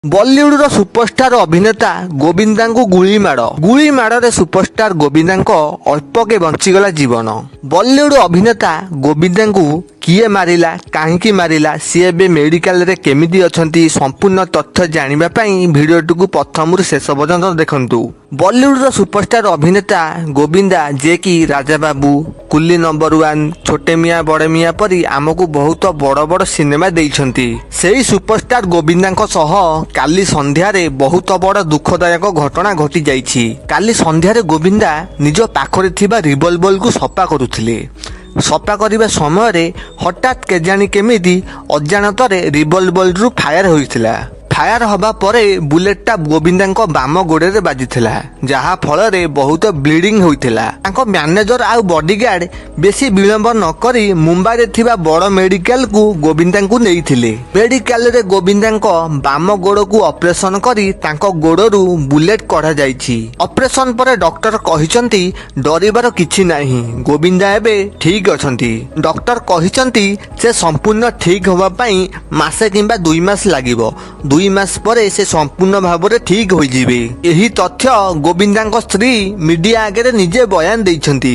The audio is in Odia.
ବଲିଉଡର ସୁପରଷ୍ଟାର ଅଭିନେତା ଗୋବିନ୍ଦାଙ୍କୁ ଗୁଳିମାଡ଼। ଗୁଳିମାଡ଼ରେ ସୁପରଷ୍ଟାର ଗୋବିନ୍ଦାଙ୍କ ଅଳ୍ପକେ ବଞ୍ଚିଗଲା ଜୀବନ। ବଲିଉଡ ଅଭିନେତା ଗୋବିନ୍ଦାଙ୍କୁ କିଏ ମାରିଲା, କାହିଁକି ମାରିଲା, ସିଏ ଏବେ ମେଡିକାଲରେ କେମିତି ଅଛନ୍ତି, ସମ୍ପୂର୍ଣ୍ଣ ତଥ୍ୟ ଜାଣିବା ପାଇଁ ଭିଡ଼ିଓଟିକୁ ପ୍ରଥମରୁ ଶେଷ ପର୍ଯ୍ୟନ୍ତ ଦେଖନ୍ତୁ। ବଲିଉଡର ସୁପରଷ୍ଟାର ଅଭିନେତା ଗୋବିନ୍ଦା, ଯିଏକି ରାଜାବାବୁ, କୁଲି ନମ୍ବର ୱାନ୍, ଛୋଟେ ମିଆଁ ବଡ଼େ ମିଆଁ ପରି ଆମକୁ ବହୁତ ବଡ଼ ବଡ଼ ସିନେମା ଦେଇଛନ୍ତି, ସେଇ ସୁପରଷ୍ଟାର ଗୋବିନ୍ଦାଙ୍କ ସହ କାଲି ସନ୍ଧ୍ୟାରେ ବହୁତ ବଡ଼ ଦୁଃଖଦାୟକ ଘଟଣା ଘଟିଯାଇଛି। କାଲି ସନ୍ଧ୍ୟାରେ ଗୋବିନ୍ଦା ନିଜ ପାଖରେ ଥିବା ରିଭଲଭରକୁ ସଫା କରୁଥିଲେ। ସଫା କରିବା ସମୟରେ ହଠାତ୍ କେଜାଣି କେମିତି ଅଜାଣତରେ ରିଭଲଭରରୁ ଫାୟାର ହୋଇଥିଲା। ଫାୟାର ହେବା ପରେ ବୁଲେଟଟା ଗୋବିନ୍ଦାଙ୍କ ବାମ ଗୋଡ଼ରେ ବାଜିଥିଲା, ଯାହା ଫଳରେ ବହୁତ ବ୍ଲିଡିଂ ହୋଇଥିଲା। ତାଙ୍କ ମ୍ୟାନେଜର ଆଉ ବଡିଗାର୍ଡ ବେଶୀ ବିଳମ୍ବ ନ କରି ମୁମ୍ବାଇରେ ଥିବା ବଡ଼ ମେଡିକାଲକୁ ଗୋବିନ୍ଦାଙ୍କୁ ନେଇଥିଲେ। ମେଡିକାଲରେ ଗୋବିନ୍ଦାଙ୍କ ବାମ ଗୋଡ଼କୁ ଅପରେସନ କରି ତାଙ୍କ ଗୋଡ଼ରୁ ବୁଲେଟ କଢ଼ାଯାଇଛି। ଅପରେସନ ପରେ ଡକ୍ଟର କହିଛନ୍ତି, ଡରିବାର କିଛି ନାହିଁ, ଗୋବିନ୍ଦା ଏବେ ଠିକ ଅଛନ୍ତି। ଡକ୍ଟର କହିଛନ୍ତି, ସେ ସମ୍ପୂର୍ଣ୍ଣ ଠିକ ହେବା ପାଇଁ ମାସେ କିମ୍ବା 2 ମାସ ଲାଗିବ। 2 ମାସ ପରେ ସେ ସମ୍ପୂର୍ଣ୍ଣ ଭାବରେ ଠିକ ହୋଇଯିବେ। ଏହି ତଥ୍ୟ ଗୋବିନ୍ଦାଙ୍କ ସ୍ତ୍ରୀ ମିଡିଆ ଆଗରେ ନିଜେ ବୟାନ ଦେଇଛନ୍ତି।